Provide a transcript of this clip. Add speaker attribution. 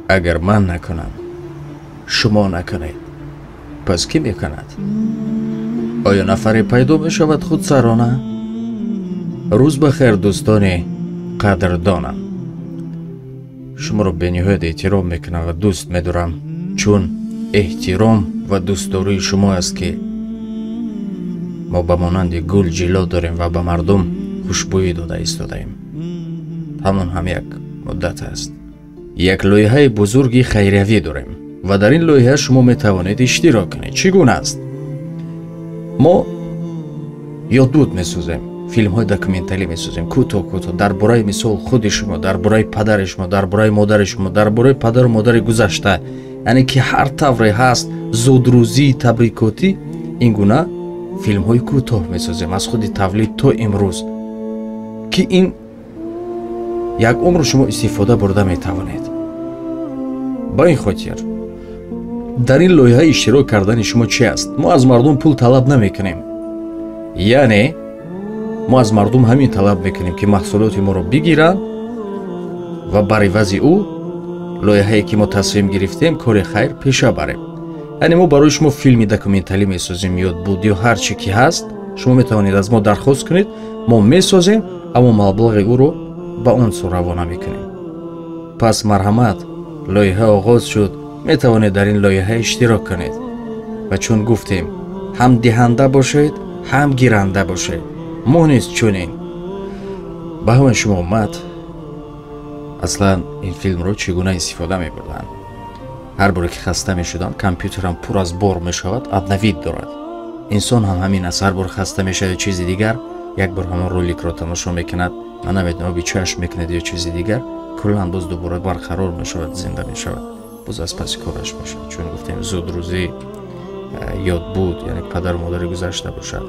Speaker 1: Агар ман накунам, шумо накунед, пас кӣ мекунад? Оё нафаре пайдо мешавад худсарона? Рӯз бахайр, дӯстони қадрдонам. Шуморо бениҳоят эҳтиром мекунам ва дӯст медорам, чун эҳтиром ва дӯстдории шумо аст, ки мо ба монанди гул ҷило дорем ва ба мардум хушбӯӣ дода истодаем. Ҳамон ҳам як муддат аст. Як лоиҳаи бузурги хайриявӣ дорем ва дар ин лоиҳа шумо метавонед иштирок кунед. Чӣ гуна аст? Мо ёдбуд месозем, филмҳои документалӣ месозем, кӯтоҳ кӯтоҳ дар бораи мисол худи шумо, дар бораи падари шумо, дар бораи модари шумо, дар бораи падару модари гузашта, яъне ки ҳар тавре ҳаст, зудрӯзӣ, табрикотӣ, ин гуна филмҳои кӯтоҳ месозем аз худи тавлид то имрӯз, ки ин як умр шумо истифода бурда метавонед. Ба ин хотир дар ин лоиҳа иштирок кардани шумо чи аст? Мо аз мардум пул талаб намекунем, яъне мо аз мардум ҳамин талаб мекунем, ки маҳсулоти моро бигиранд ва бар ивази ӯ лоиҳае ки мо тасмим гирифтем, кори хайр пеша барем. Яъне мо барои шумо филми документалӣ месозем, ёдбуд ё ҳар чӣ ки ҳаст, шумо метавонед аз мо дархост кунед, мо месозем, аммо маблағи ӯро ба он сӯ равона мекунем. Пас марҳамат, лоиҳа оғоз шуд, метавонед дар ин лоиҳа иштирок кунед ва чун гуфтем, ҳам диҳанда бошед, ҳам гиранда бошед. Мо низ чунин. Ба ҳамаи шумо омад. Аслан ин филмро чӣ гуна истифода мебурданд? Ҳар боре ки хаста мешудам, компютерам пур аз бор мешавад, обновить дорад. Инсон ҳам ҳамин аст, ҳар бор хаста мешавад, чизи дигар, як бор ҳамон роликро тамошо мекунад, ман намедонам, оби чашм мекунад ё чизи дигар, куллан боз дубора барқарор мешавад, зинда мешавад, боз аз паси кораш мешавад. Чун гуфтем, зудрӯзӣ, ёдбуд, яъне падару модари гузашта бошад.